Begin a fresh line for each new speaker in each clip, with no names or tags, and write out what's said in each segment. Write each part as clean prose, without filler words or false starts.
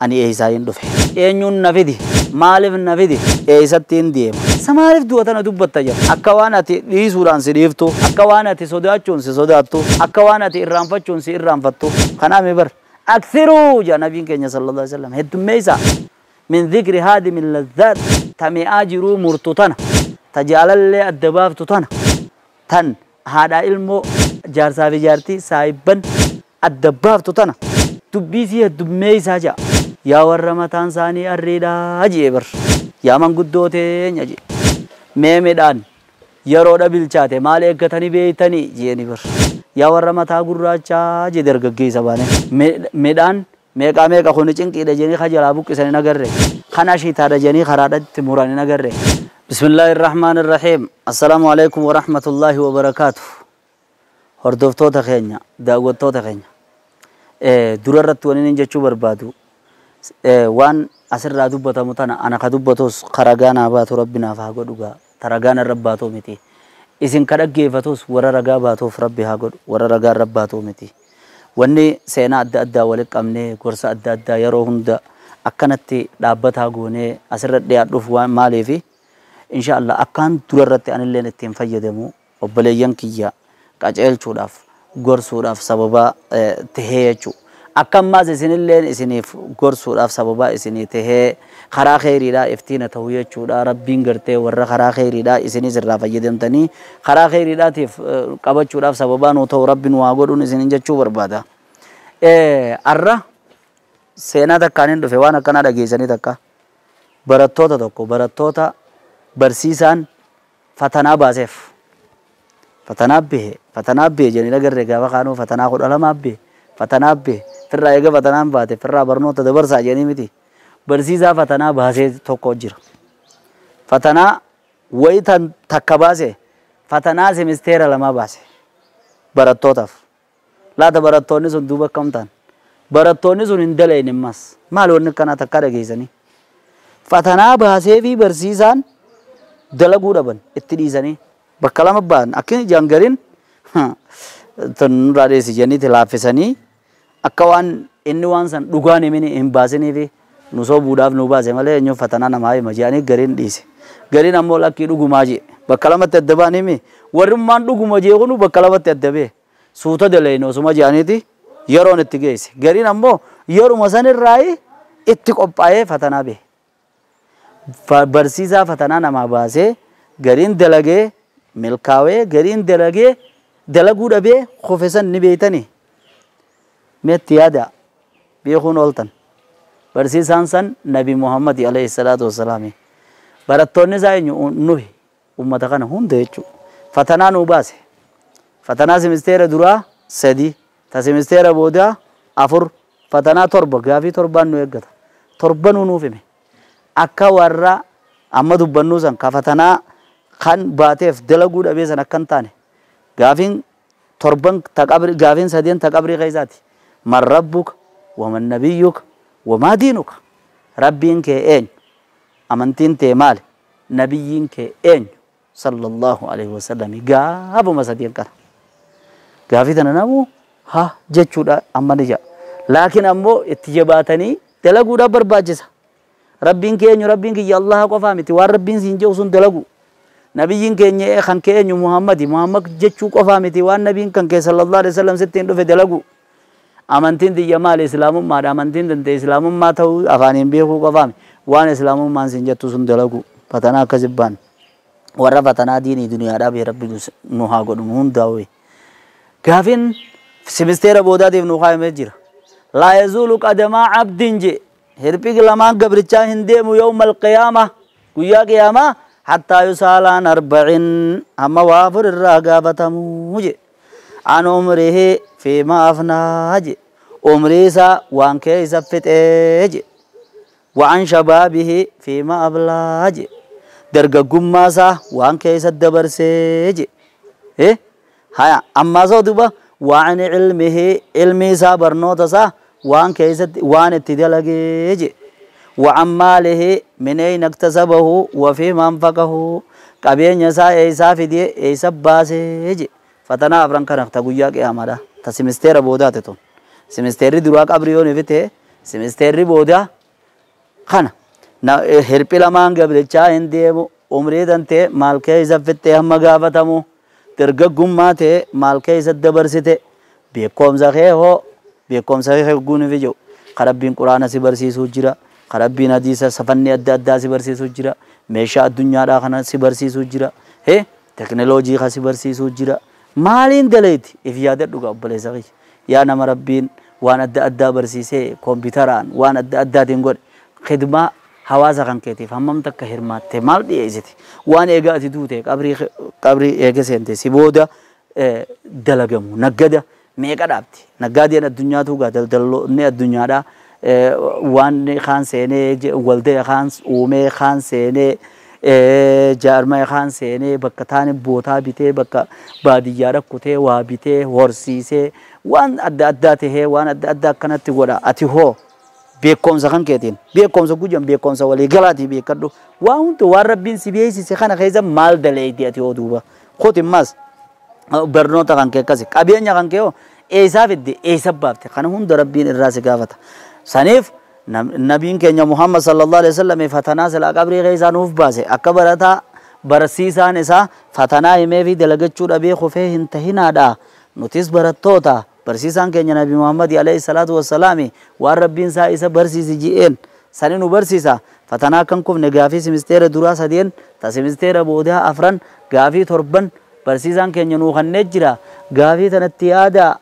Ani eeysaa hin dhufe. Eenyuun na fidi? Maaliif na fidi? Eeysatti hin deema? Sa maaliif du'a tana dubbatta jira? Akka waan ati dhiisuudhaan si dhiiftu, akka waan ati sodaachuun si sodaattu, akka waan ati irraanfachuun si irraanfattu. Kanaaf bar aksiruu jaa nabiin keenya sallallahu alaihi wasallam heddummeeysa min dhikri haadimi ladhaat ta mi'aa jiruu murtu tana, ta jaalallee adda baaftu tana, tan haadhaa ilmoo jaarsaa fi jaartii saayibban adda baaftu tana dubbii si heddummeeysaa jaa. Yaa warra mataan isaanii arriidhaa jee bar. Yaa manguddoo teenya jee. Mee midhaan yeroodha bilchaate maal eeggatanii beeytanii jeeni bar. Yaa warra mataa gurraachaa jee dargaggeessa baane. Midhaan meeqaa meeqa kuni cinqiidha jeenii kajalaa buqqisanii nagarre. Kana shiitaadha jeenii karaadhatti muranii nagarre. Bismillahirrahmanirrahiim. Assalaamu alaikum warahmatullaahi wabarakaatuh. Hordoftoota keenya, daawwattoota keenya. Dura irratti waniin inni jechuu barbaadu waan asirraa dubbatamu tana ana ka dubbatus ka ragaa naa baatu rabbi naaf haa godhu gaa ta ragaan irra baatu miti. Isin ka dhaggeeffatus warra ragaa baatuuf rabbi haa godhu warra ragaa irra baatu miti. Wanni seenaa adda addaa walitti qabnee gorsa adda addaa yeroo hunda akkanatti dhaabbataa goonee asirra dhiyaadhuuf waan maaliifi insha Allah akkaan dura irratti anilleen ittiin fayyadamu obboleeyyan kiyya qaceelchuudhaaf gorsuudhaaf sababa tahee jechuudha. Akka ammaas isinilleen isiniif gorsuudhaaf sababa isinii tahee karaa kheyriidhaa iftiina ta'uu jechuudha. Rabbiin gartee warra karaa kheyriidhaa isinis irraa fayyadamtanii karaa kheyriidhaatiif qabachuudhaaf sababaa nuu ta'u rabbi nu haa godhuun isinin jechuu barbaada. Arra seenaa takkaan hin dhufe waan akkanaa dhageessanii takka barattoota tokko barattoota barsiisaan fatanaa baaseef. Fatanaa bahe jedhanii agarree gaafa kaanuu fatanaa 12 bahe fatanaa bahe firraa eega fatanaan baate firraa barnoota dabarsaa jedhanii miti. Barsiisaa fatanaa baasee tokko jira. Fatanaa wayii takka baase fatanaa semisteera 2 baase barattootaaf. Laata barattoonni sun duuba akkam ta'an? Barattoonni sun hin dalayne ammas. Maal wanni akkanaa takka dhageessanii? Fatanaa baasee fi barsiisaan dalaguu dhaban itti dhiisanii bakka lama ba'an akka ijaan gariin tan nurraa dheessi jedhanii laaffisanii akka waan inni waan san dhugaan hin baasinii fi nu sobuudhaaf nu baase malee eenyu fatanaa namaa hima jedhanii gariin dhiise. Gariin ammoo lakkii dhugumaa jee bakka lamatti adda ba'an himi warrummaan dhuguma jee kunu bakka lamatti adda ba'e suuta dalayne osuma jedhaniiti yeroon itti geesse. Gariin ammoo yeruma sanirraa itti qophaa'ee fatanaa ba'e. Barsiisaa fatanaa namaa baasee gariin dalagee milkaa'ee gariin dalagee dalaguu dhabee kofe san ni beeytanii. Meetti yaada beekuun ooltan. Barsiisaan san Nabi Muhammad alayhi salaatu wassalaami. Barattoonni isaa eenyu nuhi ummata kana hunda jechuudha. Fatanaa nuu baase. Fatanaa semisteera duraa 3, ta semisteera boodaa 4, fatanaa 7 gaafii 7 nu eeggata. 7 nuuf hime. Akka warra amma dubbannuu san ka fatanaa kan baateef dalaguu dhabee san akka hin taane gaafiin 7 ta qabri gaafiin 3 ta qabrii keessaati. Man rabbuka waman nabiyyuka wamaa diinuka. Rabbiin kee eenyu? Amantiin tee maali? Nabiyyiin kee eenyu? Sallallahu alaihi wasallam gaafuma 3 kana. Gaafii tana namuu ha jechuudha amma ni jedha. Laakiin ammoo itti jabaatanii dalaguudhaaf barbaachisa. Rabbiin kee eenyu? Rabbiin kiyya Allaha qofaa miti. Waan rabbiin siin jedhu sun dalagu. Nabiyyiin keenya kan kee eenyu? Muhammadi. Muhammad jechuu qofaa miti. Waan nabiin kan kee sallallahu alaihi wasallam sitti hin dhufe dalagu. Amantiin tiyya maali? Islaamummaadha. Amantiin tante islaamummaa ta'uu afaaniin beekuu qofaa miti. Waan islaamummaan siin jettu sun dalagu. Fatanaa akkas baan. Warra fatanaa diinii duniyaadhaa bee rabbi nu haa godhu nu hundaa'u. Gaafiin semisteera boodaatiif nu kaa'amee jira. Laa yazuulu qadamaa abdiin jee hirphii lamaan gabrichaa hin deemu yawmal qiyaama guyyaa qiyaamaa hattaa yusaalaan 40 hamma waa 4 irraa gaafatamuu jee. An umrihi fiima afnaa jee. Umrii isaa waan keessa fixee jee. Waan shabaabihi fiima ablaa jee. Dargaggummaa isaa waan keessa dabarsee jee. Haya ammaa soo duba waan ilmihi ilmi isaa barnoota isaa Waan keessatti waan itti dalagee je. وعن ماله من أين اكتسبه وفيما أنفقه. qabeenya isaa eessaa fidee eessa baasee je. Fatanaa afran kana ta guyyaa qiyaamaadha. Ta simisteera boodaate tun. Simisteerri duraa qabrii yoo ni simisteerri boodaa kana. Hirphi lamaan gabrichaa hin deemu. Umrii tantee maal keessa fittee hamma gaafatamu. Dargaggummaa ta'e maal keessa dabarsite. Beekumsa kee hoo beekumsa kee guun fi jiru. Karabbiin quraana si barsiisuu jira. Karabbiin hadiisa safanni adda addaa si barsiisuu jira. Meeshaa addunyaadhaa kana si barsiisuu jira. Teknooloojii kana si barsiisuu jira. Maaliin daleeti? If yaadadhu gaa obboleessa kiyya. Yaa nama rabbiin waan adda addaa barsiisee kompiitaraan waan adda addaatiin godhe khidmaa hawaasa kan keetiif hammam takka hirmaatte maal dhiyeessite? Waan eegaa ati duute qabrii eega seente si booda dalagamu naggada meeqa dhaabdi? Naggaadeen addunyaatu gaa daldalloonni addunyaadhaa waan kaan seenee waldee kaan uumee kaan seenee jaarmaa kaan seenee bakka taane bootaa bitee bakka baadiyyaa rakkutee waa bitee horsiisee waan adda addaa tahee waan adda addaa akkanatti godha. Ati hoo beekumsa kan keetiin beekumsa guyyaan beekumsa walii galaatii beekadhu waan hunda waan rabbiin si beeksise kana keessa maal daleeydi ati hoo duuba kooti ammas barnoota kan kee akkasi qabeenya kan kee hoo eessaa fidde eessa baafte kana hunda rabbiin irraa si gaafata. Saniif nabiin keenya Muhammad sallallahu alaihi wasallam fatanaa silaa qabrii keessaa nuuf baase akka barataa barsiisaan isaa fatanaa himee fi dalagachuu dhabee kufee hin tahinaadha. Nutis barattoota barsiisaan keenya nabi Muhammad alayhi salaatu wassalaami waan rabbiin isaa isa barsiisi ji'een sani nu barsiisa. Fatanaa kan kufne gaafii simisteera duraa sadeen ta simisteera boodaa afran gaafii torban barsiisaan keenya nuu kannee jira. Gaafii tanatti yaada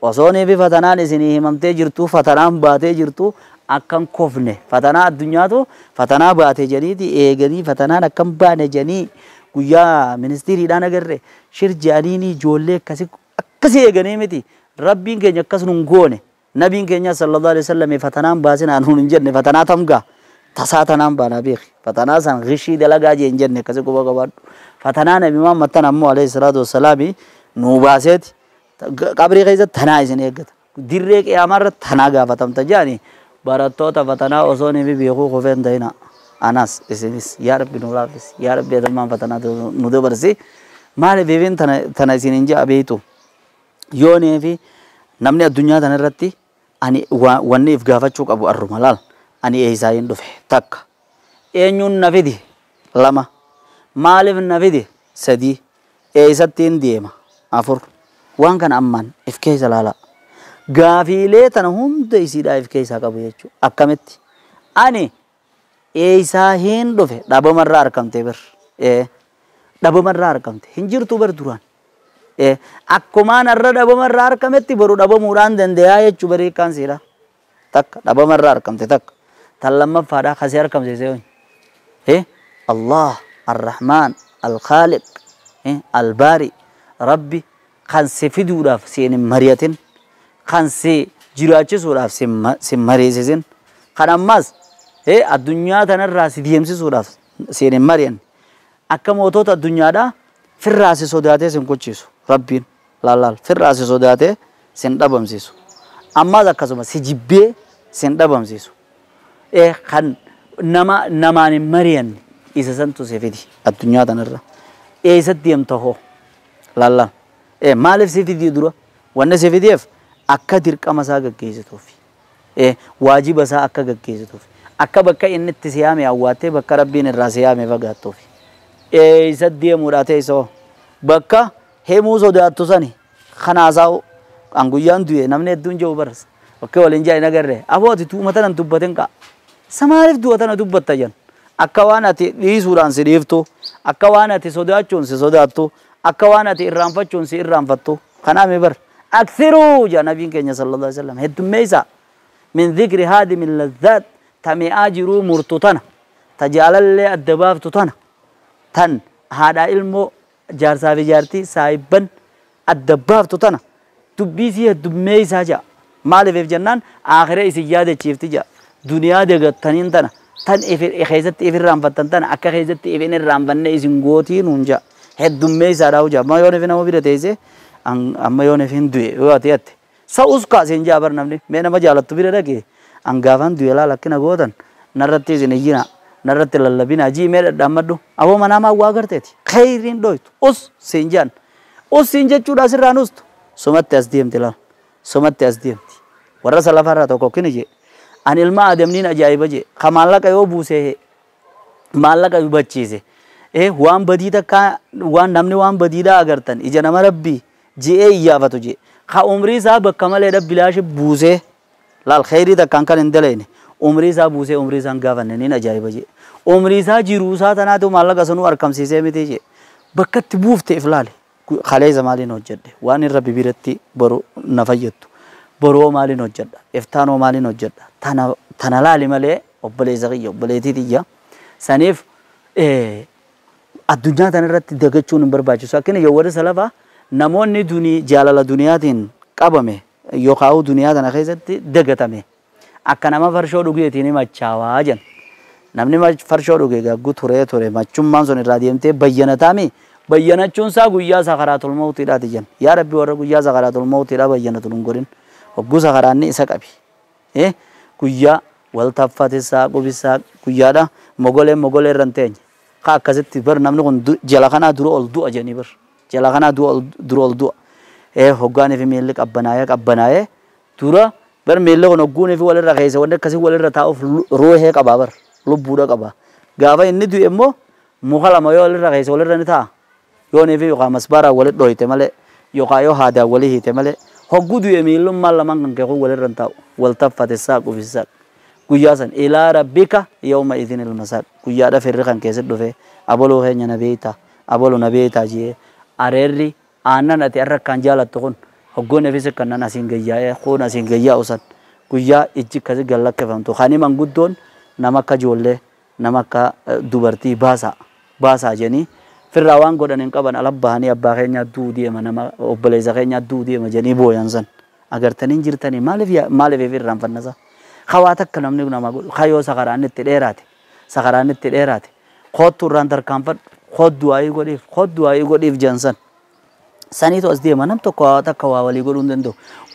osoo fi fatanaan isinii himamtee jirtu fatanaan baatee jirtu akkan kofne fatanaa addunyaatu fatanaa baate jedhaniiti eeganii fatanaan akkan baane jedhanii guyyaa ministiriidhaan agarre shir jedhaniini ijoollee akkasii eeganii miti. Rabbiin keenya akkas nun goone. Nabiin keenya sallallahu alaihi wasallam fatanaan baasinaa nuun hin jenne fatanaa tamgaa tasaa tanaan baanaa beeki fatanaa san gishii dalagaa jee hin jenne akkasii quba qabaadhu. Fatanaa nabi Muhammad tan ammoo alayhi salaatu wassalaami nuu baaseeti qabrii keessatti tanaa isin eeggata. Dirree qiyaamaa tanaa gaafatamta jedhanii barattoota fatanaa osoo ni beekuu kufee hin ta'ina. Anas isinis yaa rabbi nu laaffisi yaa rabbi atummaan fatanaa nu dabarsi. Maaliif beebiin tana isin hin ja'a beektu? Yoonii fi namni addunyaa tana irratti ani wanni if gaafachuu qabu arruma laal. Ani eessaa hin dhufe takka. Eenyuun na fidi lama. Maaliif na fidi sadii. Eessatti hin deema afur. Waan kana ammaan if keessa laala. Gaafiilee tana hunda isiidhaa if keessaa qabu jechuudha. Akkamitti? Ani eessaa hin dhufe dhabamarraa argamte bir. Dhabamarraa argamte. Hin jirtu bar duraan. Akkumaan har'a dhabamarraa argametti boru dhabamuudhaan dandeeyaa jechuu barii kaan siidha. Takka dhabamarraa argamte takka. Tan lammaffaadhaa kasee argamsiisee ho'i. Allah, Ar-Rahmaan, Al-Khaaliq, Al-Baari, Rabbi kan si fiduudhaaf si hin mari'atin. Kan si jiraachisuudhaaf si mariisisin. Kan ammas addunyaa tanarraa si deemsisuudhaaf si hin mari'anne. Akka mootota addunyaadhaa firraa si sodaatee sin kuchiisu. Rabbiin laalaal firraa si sodaatee sin dhabamsiisu. Ammas akkasuma si jibbee sin dhabamsiisu. Kan nama namaan hin mari'anne isa santu si fidi addunyaa tanarra. Eessatti deemta hoo? Laalaal. Maaliif si fidii dura? Wanni si fideef akka dirqama isaa gaggeessituuf. Waajiba isaa akka gaggeessituuf. Akka bakka inni itti siyaame awwaattee bakka rabbiin irraa siyaame fagaattuuf. Eessatti deemuudha teessoo? Bakka himuu sodaattu sani kanaasaa an guyyaan du'e namni hedduun jiru baras. Bakka waliin jaa hin agarre. Aboo ati tuuma tana dubbatin qa'a. Sa maaliif du'a tana dubbatta jan? Akka waan ati dhiisuudhaan si dhiiftu, akka waan ati sodaachuun si sodaattu, akka waan ati irraanfachuun si irraanfattu. Kanaaf bar aksiruu jaa nabiin keenya sallallahu alaihi wasallam heddummeessa min dhikri haadimi ladhaat ta mi'aa jiruu murtu tana ta jaalallee adda baaftu tana tan haadhaa ilmoo jaarsaa fi jaartii saayibban adda baaftu tana dubbii si heddummeessaa jaa. Maaliif jennaan aakhira isin yaadachiifti jaa. Duniyaa dagattaniin tana tan keessatti if irraanfattan tana akka keessatti if hin irraanfanne isin gootii nuun jaa. Heddummeessaadhaa jaa. Amma yoon if nama bira teessee amma yoon if hin du'e yoo ati hatte Sa'us kaaseen jaabar namni mee nama jaalattu bira dhaqee angaafan du'e laal akkina gootan narratti isin iyyina narratti lallabina jii mee dhadhaammadhu aboo manaa waa garteeti khayriin dhoytu us siin jaan us siin jechuudha asirraan ustu sumatti as deemti laal sumatti as deemti warra salafarraa tokko kini jee ani ilma aadamniin ajaa'iba jee ka maallaqa yoo buusee maallaqa hubachiise waan badii takka waan namni waan badiidhaa agartan ija nama rabbii je'ee iyyaafatu jee ka umrii isaa bakka maleedha bilaashi buusee laal khayrii takkaan kan hin dalayne umrii isaa buusee umrii isaan gaafanne niin ajaa'iba jee umrii isaa jiruu isaa tanaatu maallaqa sanuu argamsiisee miti jee bakka itti buufte if laale kaleessa maaliin hojjedhe waan hin rabbi biratti boru na fayyaddu boroo maaliin hojjedha iftaanoo maaliin hojjedha tana laali malee obboleessa kiyya obboleettii tiyya saniif addunyaa tana irratti dagachuun hin barbaachisu akkina yoo warri salafaa namoonni dunii jaalala duniyaatiin qabame yookaan duniyaa tana keessatti dagatame akka nama farshoo dhugeetiin machaawaa jan namni farshoo dhuge gagguu turee ture machummaan sun irraa deemtee bayyanataami bayyanachuun isaa guyyaa sakaraatul mawtiidhaati jan yaa rabbi warra guyyaa sakaraatul mawtiidhaa bayyanatu nun godhin hogguu sakaraanni isa qabi guyyaa wal taffatisaa qubisaa guyyaadha mogolee mogolee irra hin teenye ka akkasitti bar namni kun jala kanaa dura ol du'a jedhanii bar jala kanaa dura ol du'a hoggaanii fi miilli qabbanaayee qabbanaayee dura bar miilli kun hogguunii fi walirra keessa wanni akkasii walirra taa'uuf ruuhee qabaa bar lubbuudha qabaa gaafa inni du'e immoo muka lama yoo walirra keessa walirra ni taa'a yoonii fi yookaan masbaaraan walitti dhoyte malee yookaan yoo haadaan walii hiite malee hogguu du'e miillummaan lamaan kan kee kun walirra hin taa'u wal taffate saaqu fi saaq guyyaa san ilaa rabbika yawma idhin ilmasaaq guyyaadha firri kan keessatti dhufe aboluu keenya na beeyta aboluu na beeyta jee areerri aannan ati har'a akkaan jaalattu kun hoggoon efis kannan asiin gayyaa'ee kun asiin gayyaa'u san guyyaa ijji akkasi gallakkifamtu kani manguddoon nama akka ijoollee nama akka dubartii baasaa baasaa jedhanii firraa waan godhan hin qaban ala bahanii abbaa keenya du'uu deema nama obboleessa keenya du'uu deema jedhanii booyan san agartanii jirtanii maaliif maaliif irraanfannasa hawaa takka namni nama godhu kayoo sakaraan itti dheeraate sakaraan itti dheeraate koottu irraan tarkaanfadhu koot du'aayii godhiif koot du'aayii godhiif jedhan san saniitu as deema nam tokko waa takka waa walii godhuu hin danda'u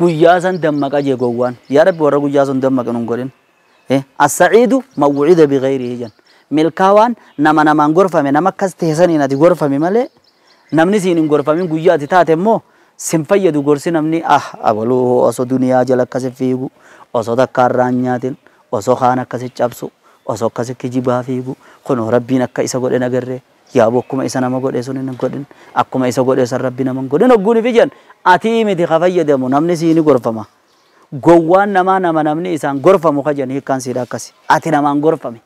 guyyaa san dammaqa jee gowwaan yaa rabbi warra guyyaa sun dammaqe nun godhin as-sa'iidu man wu'ida bighayrihi jan milkaawaan nama namaan gorfame nama akkas ta'e saniin ati gorfame malee namni siin hin gorfamin guyyaa ati taate immoo sin fayyadu gorsi namni ah abaluu osoo duniyaa jala akkasi fiigu osoo takka irraan nyaatin osoo kaan akkasi cabsu osoo akkasi kijibaa fiigu kunoo rabbiin akka isa godhe nagarree yaaboo akkuma isa nama godhe sun hin godhin akkuma isa godhe san rabbi nama hin godhin hogguun fi jan ati miti ka fayyadamu namni siini gorfama gowwaan namaa nama namni isaan gorfamu ka jan hiikkaan siidha akkasi ati namaan gorfame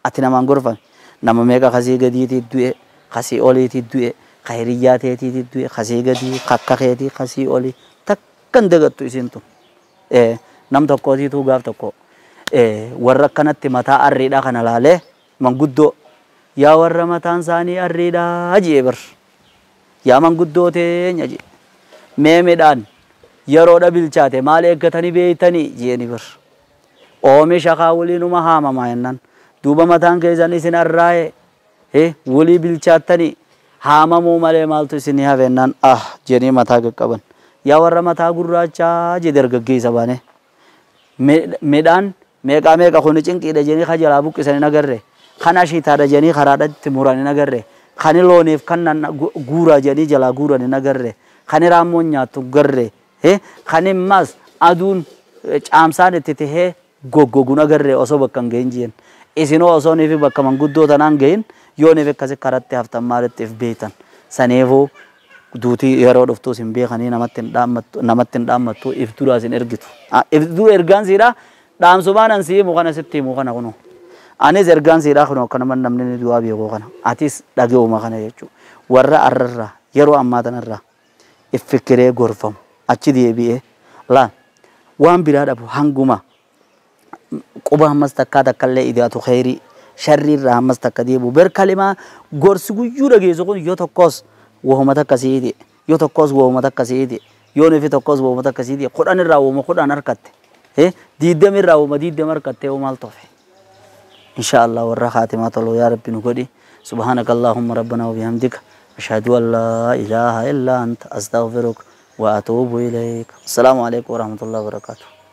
ati namaan gorfame nama meeqa kasii gadiitii du'e kasii oliitii du'e ka hiriyyaa teetiitii du'e kasii gadii kakka keetii kasii olii takkan dagattu isiin tun nam tokkootiituu gaaf tokko warra akkanatti mataa arriidhaa kana laalee manguddoo yaa warra mataan isaanii arriidhaa jee bar yaa manguddoo teenya jee mee midhaan yeroodha bilchaate maal eeggatanii beeytanii jeeni bar oomisha kaa waliinuma haamamaa jennaan duuba mataan keessan isin arraa'e walii bilchaattanii haamamuu malee maaltu isin hafe jennaan ah jedhanii mataa qaqqaban yaa warra mataa gurraachaa jee dargaggeessa baane midhaan meeqaa meeqa kuni cinqiidha jedhanii ka jalaa buqqisan hin agarre kan ashiitaadha jedhanii karaadhatti muran hin agarre kan looniif kan guuraa jedhanii jalaa guuran hin agarre kan raammoon nyaattu garre kan immas aduun caamsaan itti tahee goggogun agarre osoo bakka hin gahin jeen isinoo osoo niif bakka manguddoo tanaan gahin yoo niif akkasi karatti haftan maalitti if beeytan saniifuu duutii yeroo dhuftuus hin beekanii namatti hin dhaammattu if duraas hin ergitu if dura ergaan siidha dhaamsumaan an sii himu kana sitti himu kana kunoo anis ergaan siidha kunoo akkanuma namni ni du'aa beekuu kana atis dhaga'uma kana jechuudha warra arrarraa yeroo ammaa tanarraa if fikiree gorfamu achi deebi'ee laan waan biraa dhabu hanguma quba ammas takkaa takkallee idaatu khayrii sharrii irraa ammas takka deebi'u ber kalimaa gorsi guyyuu dhageessu kun yoo tokkos wahuma takka si'iti yoo tokkos wahuma takka si'iti yoo nufi tokkos wahuma takka si'iti kudhan irraa wahuma kudhan harkatte diidam irraa wahuma diidam harkatte hoo maal tofe insha Allah warra khaatimaa tolu yaa rabbi nu godhi subhaanaka allahumma rabbana wa bihamdika ashhadu an laa ilaaha illaa anta astaghfiruka Wa atuubu ilayk. Assalaamu alaikum warahmatullahi wabarakaatuh.